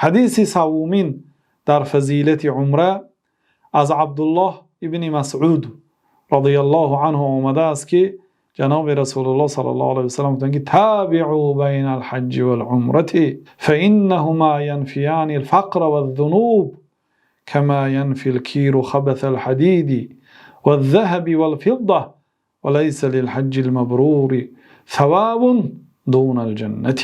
Ҳадиси севумин дар фазилати умра аз Абдуллоҳ ибни Масъуд розияллоҳу анҳу омадааст, ки ҷаноби Расулуллоҳ саллаллоҳу алайҳи васаллам фармуданд, ки: تابعوا بين الحج والعمرة فإنهما ينفيان الفقر والذنوب كما ينفي الكير خبث الحديد والذهب والفضة وليس للحج المبرور ثواب دون الجنة.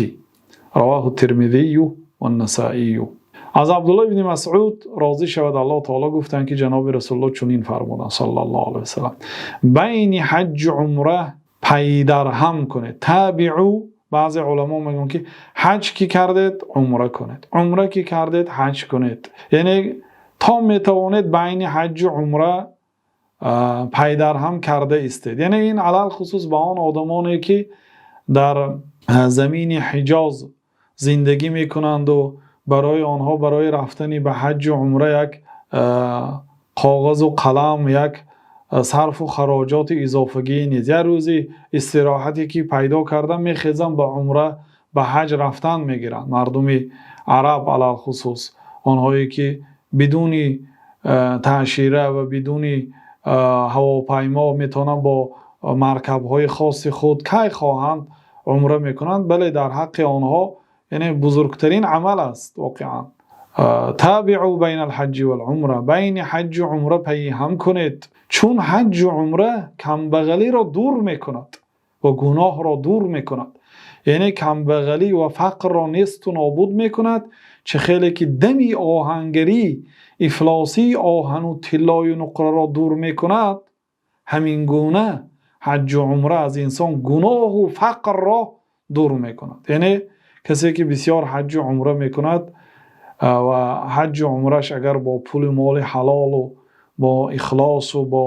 رواه الترمذي والنسائي. Аз Абдуллоҳ ибни Масъуд, розӣ шавад Аллоҳи таъоло, гуфтанд, ки ҷаноби Расулуллоҳ чунин фармуданд саллаллоҳу алайҳи васаллам: байни ҳаҷ ва умра пай дар ҳам кунед. تابعوا, баъзе уламо мегӯянд, ки ҳаҷ ки кардед, умра кунед, умра ки кардед, ҳаҷ кунед, яъне то метавонед байни ҳаҷ ва умра пай дар ҳам карда истед. Яъне ин алалхусус ба он одамоне, ки дар замини Ҳиҷоз зиндагӣ мекунанд ва барои онҳо барои рафтан ба ҳаҷ ва умра як коғаз ва қалам, як сарфу харҷоти иловагӣ нест. Як рӯзе истироҳате ки пайдо карданд, мехезанд, ба умра, ба ҳаҷ рафтан мегиранд. Мардуми араб, алалхусус онҳое ки бидуни таъшира ва бидуни ҳавопаймо метавонанд бо маркабҳои хоси худ кай хоҳанд умра мекунанд. Бале, дар ҳаққи онҳо яъне бузургтарин амал аст воқеан. تابعوا بين الحج والعمرة, байни ҳаҷ ва умра пай ҳам кунед, чун ҳаҷ ва умра камбағалиро дур мекунад ва гуноҳро дур мекунад, яъне камбағалӣ ва фақрро несту нобуд мекунад. Чӣ хеле ки дами оҳангарӣ ифлосии оҳан ва тиллою нуқраро дур мекунад, ҳамин гуна ҳаҷ ва умра аз инсон гуноҳу фақрро дур мекунад. Яъне касе ки бисёр ҳаҷ ва умра мекунад ва ҳаҷ ва умраш агар бо пулу моли ҳалол ва бо ихлос ва бо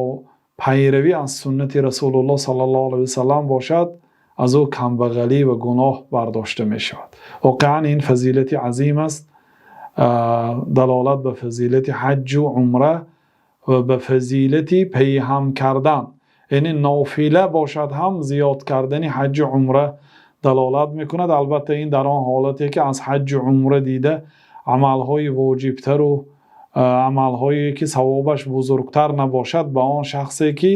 пайравӣ аз суннати Расулуллоҳ саллаллоҳу алайҳи васаллам бошад, аз ӯ камбағалӣ ва гуноҳ бардошта мешавад. Воқеан ин фазилати азим аст, далолат ба фазилати ҳаҷ ва умра ва ба фазилати пайҳам кардан, яъне нофила бошад ҳам, зиёд кардани ҳаҷ ва умра далолат мекунад. Албатта, ин дар он ҳолате ки аз ҳаҷ ва умра дида амалҳои воҷибтар ва амалҳое ки савобаш бузургтар набошад ба он шахсе ки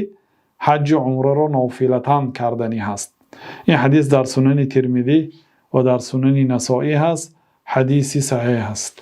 ҳаҷ ва умраро нофилатан карданӣ ҳаст. Ин ҳадис дар Сунани Термидӣ ва дар Сунани Насоӣ ҳаст, ҳадиси саҳеҳ аст.